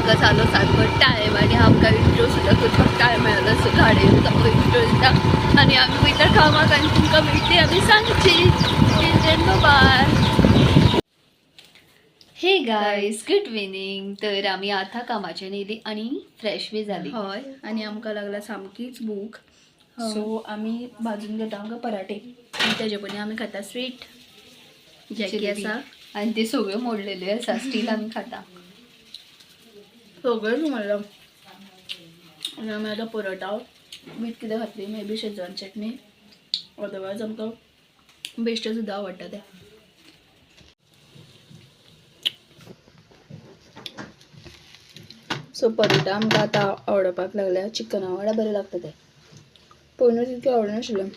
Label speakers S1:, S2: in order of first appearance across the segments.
S1: आमकां जालो सारको टायम आनी आमकां इंट्रो सुद्दां करपाक टायम मेळलो. सो गाडयेन सामको इंट्रो दिता आनी आमी वयता कामाक आनी तुमकां मेळटली आमी सांगची. Till then bye. Hey guys, good evening. तर आमी आतां कामाच्यान येयली आनी फ्रेश बी जाली.
S2: हय, आनी आमकां लागला सामकीच भूक. सो आमी भाजून घेता आमकां पराठे आनी तेजे पयलीं आमी खाता स्वीट जॅकी
S1: जलेबी.
S2: आसा.
S1: आनी ते सगळ्यो मोडलेल्यो आसा, स्टील आमी खाता.
S2: सगळें म्हणलं. आनी आमी आतां परोठा वीथ कितें खातली, may be Schezwan chutney, otherwise आमकां बेश्टे सुद्दां आवडटा तें. सो परोठा आमकां आतां आवडपाक लागल्या. चिकना वांगडा बरें लागता तें. पयलू तितकें आवडनाशिल्लें.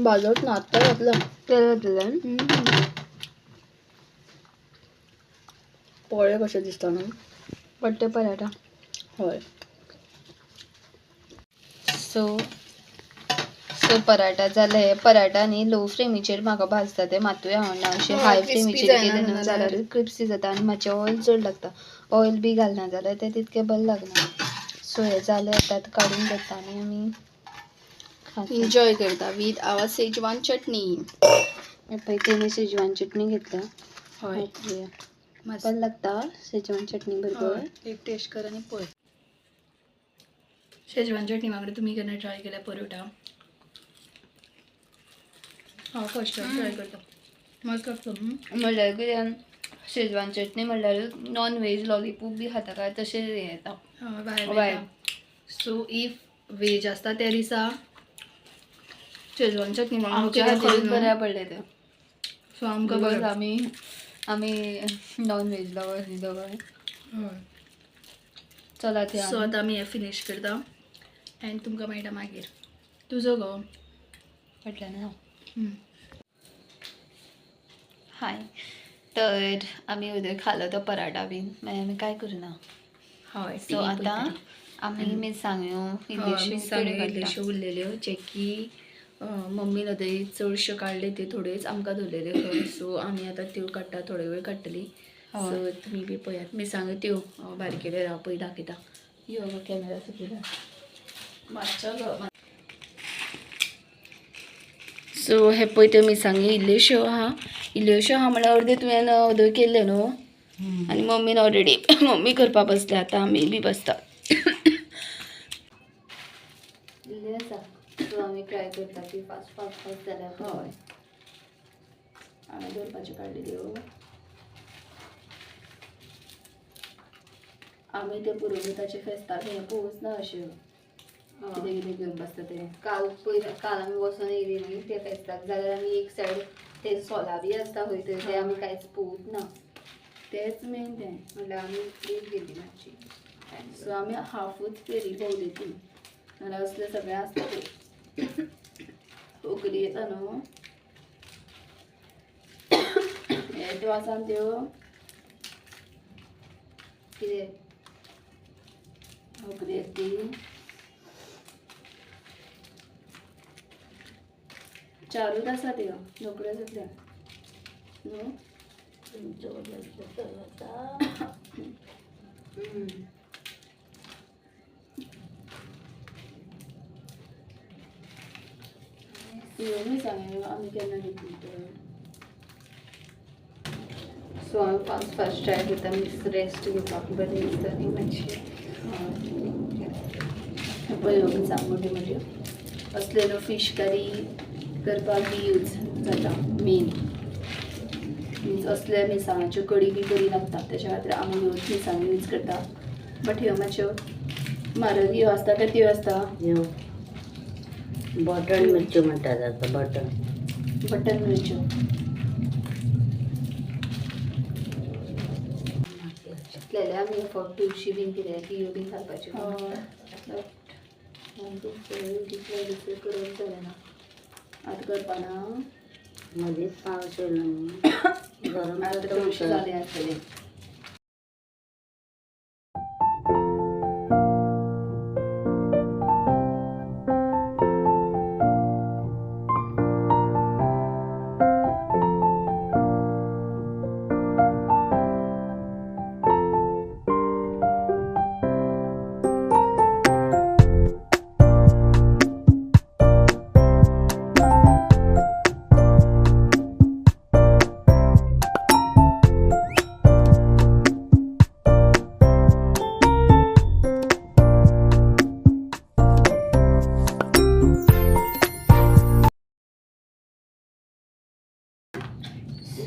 S2: भाजत ना, आत्तां घातला.
S1: तेल घातलें.
S2: पोळे कशे दिसता न्हू.
S1: पट्टे पराठा.
S2: हय.
S1: सो सो पराठा जाले. पराठा न्ही लो फ्लेमीचेर म्हाका भाजता ते मातूय आवडना. अशें
S2: हय,
S1: हाय
S2: crispy
S1: फ्लेमीचेर
S2: जायना
S1: केलें न्हू
S2: जाल्यार.
S1: जाल्यार क्रिप्सी जाता आनी मातशें ऑयल चड लागता. ऑयल बी घालना जाल्यार तें तितकें बरें लागना. सो हें जालें, आतां काडून घेता आनी आमी खाता.
S2: एन्जॉय करता वीथ our Schezwan चटणी.
S1: हे पळय, तेणी शेजवान चटणी घेतल्या.
S2: हय.
S1: पळोवया.
S2: मस्त.
S1: बरें लागता शेजवान चटणी बरोबर.
S2: हय, एक टेस्ट कर आनी पळय. शेजवान चटणी वांगडा तुमी केन्ना ट्राय केल्या परोठा? हांव फर्स्ट टायम ट्राय करता. मस्त लागता.
S1: म्हणल्यार कितें, शेजवान चटणी म्हणल्यार नॉन व्हेज लॉलीपॉप बी खाता काय तशें हें येता.
S2: हय.
S1: Vibe.
S2: सो if veg आसता त्या दिसा शेजवान चटणी वांगडा
S1: आमच्या
S2: कितें
S1: खातीरूच
S2: करून
S1: बऱ्या पडलें तें.
S2: सो आमकां
S1: because
S2: बरें.
S1: आमी आमी नॉन व्हेज लवर्स न्ही दोगांय.
S2: हय.
S1: चला ते.
S2: सो आतां आमी हें फिनीश करता आनी तुमकां मेळटा मागीर. तुजो गो.
S1: म्हटलं ना. हाय, तर आमी उदय खालो तो पराठा बीन, मागीर आमी काय करुना.
S2: हय.
S1: सो आतां आमी मिरसांग्यो इल्ल्योश्यो
S2: मिरसांग्यो
S1: थोड्यो काडटा.
S2: इल्ल्योश्यो उरलेल्यो, जे की मम्मीन आतां चडश्यो काडले, त्यो थोड्योच आमकां दवरलेल्यो खंय. सो आमी आतां त्यो काडटा, थोडे वेळ काडटली.
S1: हय.
S2: सो तुमी बी पळयात मिरसांग्यो त्यो. हांव बारकेले हांव पळय दाखयता. यो गो, कॅमेरा सकयल मातसो गो. सो हे पळय, त्यो मिरसांग्यो इल्ल्योश्यो आहा. इल्ल्योश्यो आहा म्हणल्यार अर्द्यो तुवें अर्द्यो केल्ल्यो न्हू आनी मम्मीन ऑलरेडी मम्मी करपा बसल्या. आतां आमी बी बसता.
S1: इल्ले आसा, सो आमी ट्राय करता की फास्ट फास्ट फास्ट जाल्यार.
S2: हय, हांवें दवरपाच्यो काडलेल्यो. आमी ते पुरोहिताच्या फेस्ताक हें पोवच ना अश्यो कितें कितें घेवन बसता ते.
S1: काल पयर काल आमी वचोन येयली न्ही त्या फेस्ताक, जाल्यार आमी एक सायड ते सोलां बी आसता खंय थंय, ते आमी कांयच पळोवच ना.
S2: तेच मेन तें.
S1: म्हणल्यार आमी लेट गेली मातशी.
S2: सो आमी हाफूच फेरी भोंवली ती, नाल्यार असलें सगळें आसता ते. उकरी येता न्हू हे त्यो आसा त्यो.
S1: कितें?
S2: उकरी येता ती. चारूच आसा त्यो, रोकड्यो जातल्यो न्हू. ह्यो मिरसांग्यो आमी केन्ना घेतली तर.
S1: सो हांव फास्ट फास्ट ट्राय करता मिक्स रेस्ट घेवपाक बरें दिसता न्ही मातशें.
S2: हे पळय, ह्यो मिरसांग मोट्यो मोट्यो असले न्हू फीश करी करपाक बी यूज जाता. मेन मिन्स असले मिरसांगाच्यो कडी बी बरी लागता. तेच्या खातीर आमी ह्योच मिरसांग्यो यूज करता. बट ह्यो मातश्यो म्हारग. ह्यो आसता काय त्यो आसता?
S3: ह्यो बटन मिरच्यो म्हणटात आतां, बटन.
S2: बटन मिरच्यो.
S1: चिंतलेलें आमी फक्त तुळशी बीन कितें बियो बीन घालपाच्यो.
S2: हय.
S1: बट तितलें दुसरें करूंक जालें ना.
S2: आतां करपाना.
S3: मदींच पावस येयलो न्हू, गरम
S2: आतां
S3: जाता.
S2: तुळशी
S3: उदक.
S2: जाली आसतली.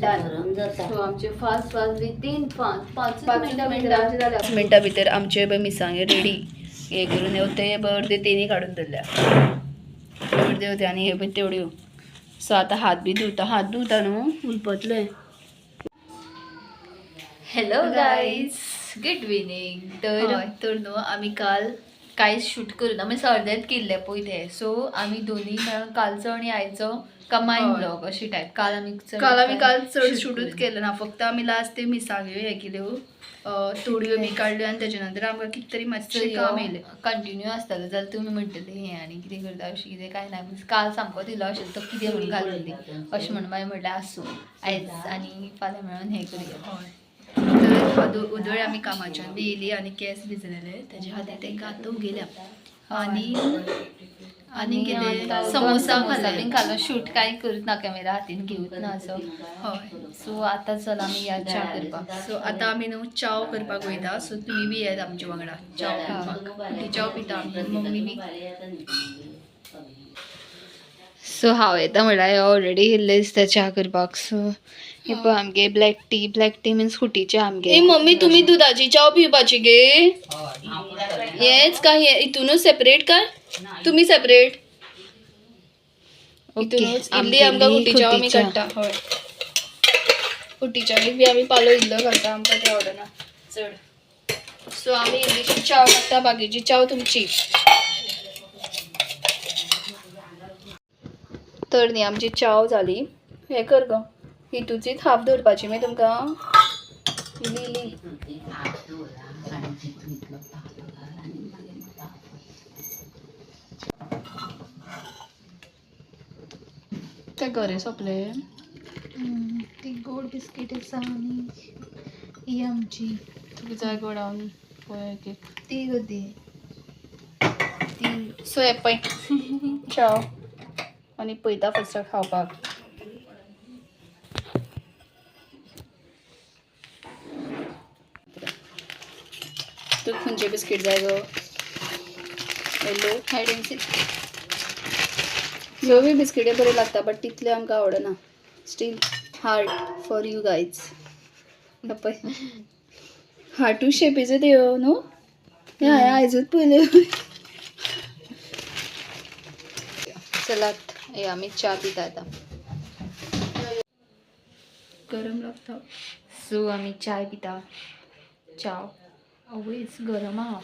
S2: डन.
S3: गरम जाता.
S1: सो आमचे फास्ट फास्ट वितीन 5
S2: 5
S1: मिनटां
S2: मिनटां
S1: भितर.
S2: 5 मिनटां भितर आमचे पळय मिरसांगे रेडी. हे करून हे ते अर्दे तेणी काडून दवरल्या, अर्दे होते आनी हे पळय तेवड्यो. सो आतां हात बी धुता, हात धुता न्हू हुलपतले.
S1: Hello guys, good evening. तर
S2: हय, तर न्हू आमी काल
S1: कांयच शूट करूना, आमी अर्देच केल्ले पळय ते. सो आमी दोनी मेळून कालचो आनी आयचो कंबायन ब्लॉग अशी टायप. काल आमी चड
S2: काल आमी काल चड
S1: shoot
S2: शूटूच
S1: करूना.
S2: केलें ना. फक्त आमी लास्ट ते मिरसांग्यो हे केल्यो, तोडयो बी काडल्यो आनी तेजे नंतर आमकां कितें तरी मातशें काम येयलें.
S1: कंटिन्यू आसतालें जाल्यार तुमी म्हणटले हें आनी कितें करता अशें कितें कांय ना. मीन्स काल सामको दिलो आशिल्लो तो कितें म्हणून घालून दी अशें म्हणून मागीर म्हटलें आसूं, आयज आनी फाल्यां मेळून हें करुया.
S2: हय, तर उदळ आमी कामाच्यान बी येयली आनी केंस भिजलेले तेजे खातीर तांकां आतां उगयल्या. आनी आनी कितें समोसा
S1: समोसा
S2: खाले.
S1: बीन खालो. शूट कांय करूच ना, कॅमेरा हातीन घेवूच ना असो.
S2: हय.
S1: सो आतां चल आमी या च्या करपाक.
S2: सो आतां आमी न्हू च्याव करपाक वयता. सो तुमी बी येत आमच्या वांगडा च्याव पिवपाक. ती च्याव पिता आमी, मम्मी बी.
S1: सो हांव येता म्हणल्यार ऑलरेडी येयल्ले दिसता च्या करपाक. सो हे पळय आमगे black tea. Black tea means खुटीचे आमगे.
S2: ए मम्मी, तुमी दुदाची च्याव पिवपाची गे? हेच काय हे इतूनच सेपरेट काय तुमी सेपरेट? इतूनच इल्ली आमकां खुटी च्याव आमी काडटा. हय, खुटी च्यावेक बी आमी पालो इल्लो घालता, आमकां ते आवडना चड. सो आमी इल्लीशी च्याव काडटा, बाकीची च्याव तुमची. तर न्ही आमची च्याव जाली. हें कर गो, हितूचीच हाफ दवरपाची मागीर तुमकां इल्ली इल्ली.
S3: आनी तितूंतलो पालो घाल आनी मागीर म्हाका
S2: ते घरे सोंपले.
S1: ती गोड बिस्कीट आसा आनी ही आमची.
S2: तुका जाय गोड? हांव पळय एक एक.
S1: ती गो ती ती.
S2: सो हे पळय च्याव आनी पळयता फस्ट खावपाक. तुका खंयचे बिस्कीट जाय गो? येल्लो?
S1: हायड एंड सीक.
S2: ह्यो बी बिस्किटी बऱ्यो लागता, बट तितल्यो आमकां आवडना. Still heart for you guys. पळय, हार्टू शेपीच्यो त्यो न्हू. हें हांवें आयजूच पळयल्यो.
S1: चलात हे आमी च्या पिता आतां.
S2: गरम लागता.
S1: सो आमी चाय पिता. च्याव आवयस गरम आहा.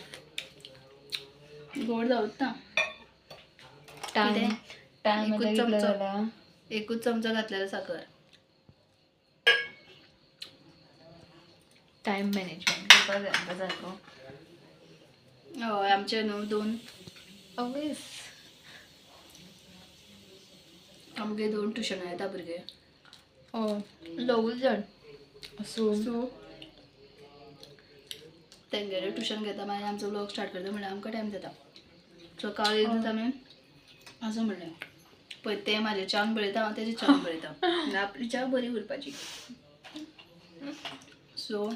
S2: गोड जावच ना.
S1: टायम
S2: कितें?
S1: टायम
S2: एकूच
S1: आतां कितलो
S2: चमचो.
S1: जाला?
S2: एकूच चमचो घातलेलो साकर.
S1: टायम मॅनेजमेंट करपाक जाय आमकां सारको.
S2: हय, आमचे न्हू दोन
S1: आवयस.
S2: आमगे दोन ट्युशनां येता भुरगे.
S1: हय.
S2: दोगूच जाण.
S1: सो
S2: सो तेंगेले ट्युशन घेता, मागीर आमचो ब्लॉग स्टार्ट करता म्हणल्यार आमकां टायम जाता. सो काल एकदां आमी आसूं म्हणलें, पळय तें म्हाजे च्यान पळयता, हांव तेजे च्यान पळयता, आनी आपली च्या बरी उरपाची. सो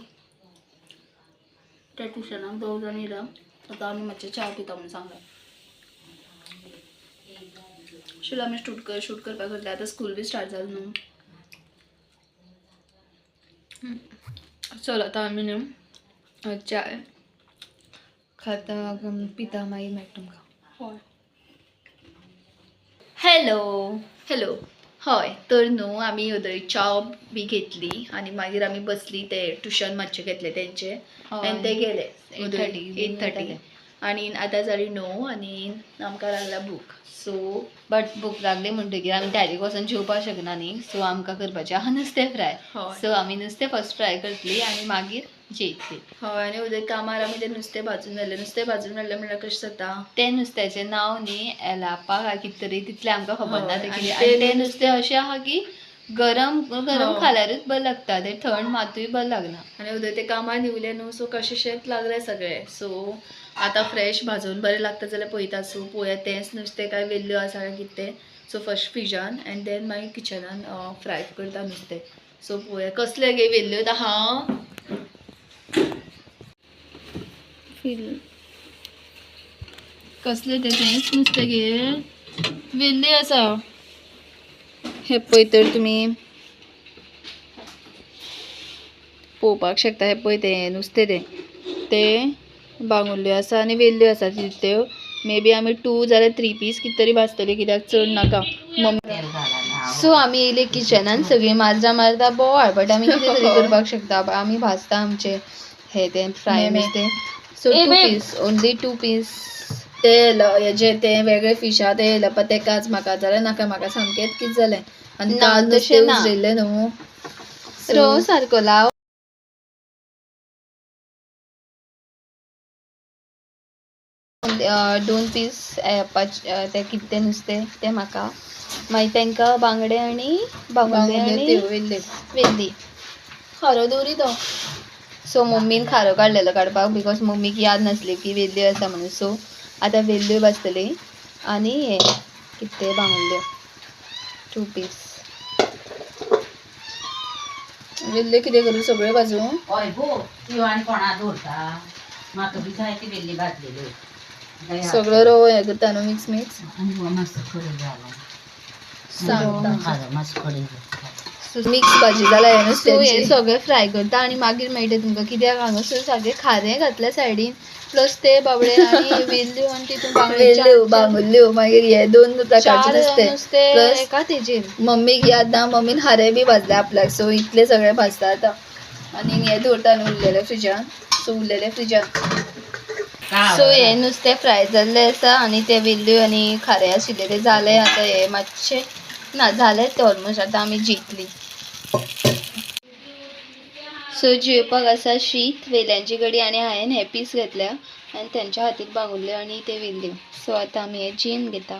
S2: त्या ट्युशनाक दोग जाण येयला, आतां आमी मातशें च्या पिता म्हणून सांगलें. शिला आमी शूट करपाक घातलें. आतां स्कूल बी स्टार्ट जालें न्हू.
S1: चल आतां आमी न्हू चाय खाता पिता, मागीर मेळटा तुमकां.
S2: हय.
S1: हॅलो.
S2: हॅलो. हय, तर न्हू आमी उदय च्याव बी घेतली आनी मागीर आमी बसली. ते ट्युशन मातशें घेतलें तेंचें आनी ते गेले.
S1: 8:30.
S2: 8:30 आनी आतां जाली 9 आनी आमकां लागला भूक. सो
S1: बट भूक लागली म्हणटगीर आमी डायरेक्ट वचोन जेवपाक शकना न्ही. सो आमकां करपाचें आहा नुस्तें फ्राय.
S2: हय.
S1: सो आमी नुस्तें फर्स्ट फ्राय करतली आनी मागीर जेयतली.
S2: हय, आनी उदय कामार आमी तें नुस्तें भाजून हाडलें. नुस्तें भाजून हाडलें म्हणल्यार कशें जाता?
S1: तें नुस्त्याचें नांव न्ही एलापा काय कितें तरी, तितलें आमकां खबर ना.
S2: हय,
S1: तें
S2: आनी
S1: कितें
S2: ते
S1: आनी तें नुस्तें अशें आहा की गरम गरम
S2: हय.
S1: खाल्यारूच बरें लागता, तें थंड मातूय बरें लागना.
S2: आनी उदय तें कामार निवलें न्हू, सो कशेंशेंच लागलें सगळें. सो आतां फ्रेश भाजून बरें लागता जाल्यार पळयता. सो पळोवया तेंच नुस्तें काय वेल्ल्यो आसा काय कितें तें. सो फर्स्ट फ्रिजान एन्ड then मागीर किचनान फ्राय करता नुस्तें. सो पळोवया कसलें गे वेल्ल्यो आहा. फील कसलें तें तेंच नुस्तें गे वेल्ली आसा. हे पळय तर तुमी. पळोवपाक शकता हें पळय तें नुस्तें तें तें बांगुल्ल्यो आसा आनी वेल्ल्यो आसा तितल्यो मे बी आमी 2 जाल्यार 3 पीस कितें तरी भाजतली कित्याक चड नाका मम्मी.
S3: तेल घाला.
S1: सो आमी येयले किचनान सगळीं माजरां मारता बोवाळ, बट आमी कितें तरी करपाक शकता. आमी भाजता आमचें हें तें फ्राय
S2: मेमे.
S1: नुस्तें. सो
S3: ए,
S1: 2
S3: babe.
S1: Piece, only 2 piece.
S2: ते हेजे ते वेगळे फिशा ते येयला पळय तेकाच म्हाका जाल्यार नाका, म्हाका सामकेंच कितें जालें आनी
S1: ना,
S2: काल
S1: तशें
S2: नुस्तें
S1: ना.
S2: उजरिल्लें न्हू.
S1: रव सारको लाव. 2 पीस ते कितें तें नुस्तें तें म्हाका, मागीर तांकां बांगडे आनी बांगुल्ले
S2: बांगुल्ले
S1: आनी
S2: त्यो वेल्ले.
S1: वेल्ली.
S2: खारो दवरी तो.
S1: सो मम्मीन खारो काडलेलो काडपाक because मम्मीक याद नासली की वेल्ल्यो आसा म्हणून. सो आतां वेल्ल्यो भाजतली आनी हें कितें तें बांगुल्ल्यो 2 पीस.
S2: वेल्ले कितें करूं सगळ्यो भाजूं?
S3: हय गो, त्यो आनी कोणा दवरता? म्हाका बी जाय ती वेल्ली भाजलेल्यो.
S2: सगळो रवो हें करता न्हू मिक्स मिक्स.
S3: आनी हो मातसो कडी घाला.
S2: सांगता.
S3: खारो मातसो कडी घाल.
S2: मिक्स भाजी जाल्या हें
S1: सो हें
S2: नुस्त्याची.
S1: सगळें फ्राय करता आनी मागीर मेळटा तुमकां, कित्याक हांगासर सगळें खारें घातलें सायडीन, प्लस ते बाबडे आनी वेल्ल्यो आनी तितून बांगडे
S2: वेल्ल्यो बांगुल्ल्यो मागीर हे 2 प्रकारचे
S1: चार
S2: नुस्तें
S1: नुस्तें
S2: प्लस
S1: एकाच हेजेर.
S2: मम्मीक याद ना, मम्मीन खारें बी भाजलें आपल्याक. सो इतलें सगळें भाजता आतां आनी हें दवरता न्हू उरलेलें फ्रिजान. सो उरलेलें फ्रिजान.
S1: सो हें नुस्तें फ्राय जाल्लें आसा आनी ते वेल्ल्यो आनी खारें आशिल्लें तें जालें. आतां हें मातशें ना जालें तें ऑलमोस्ट. आतां आमी जेतलीं. सो जेवपाक आसा शीत, वेल्यांची कडी आनी हांवें हे पीस घेतल्या आनी तेंच्या खातीर बांगुल्ल्यो आनी ते वेल्ल्यो. सो आतां आमी हें जेवन घेता.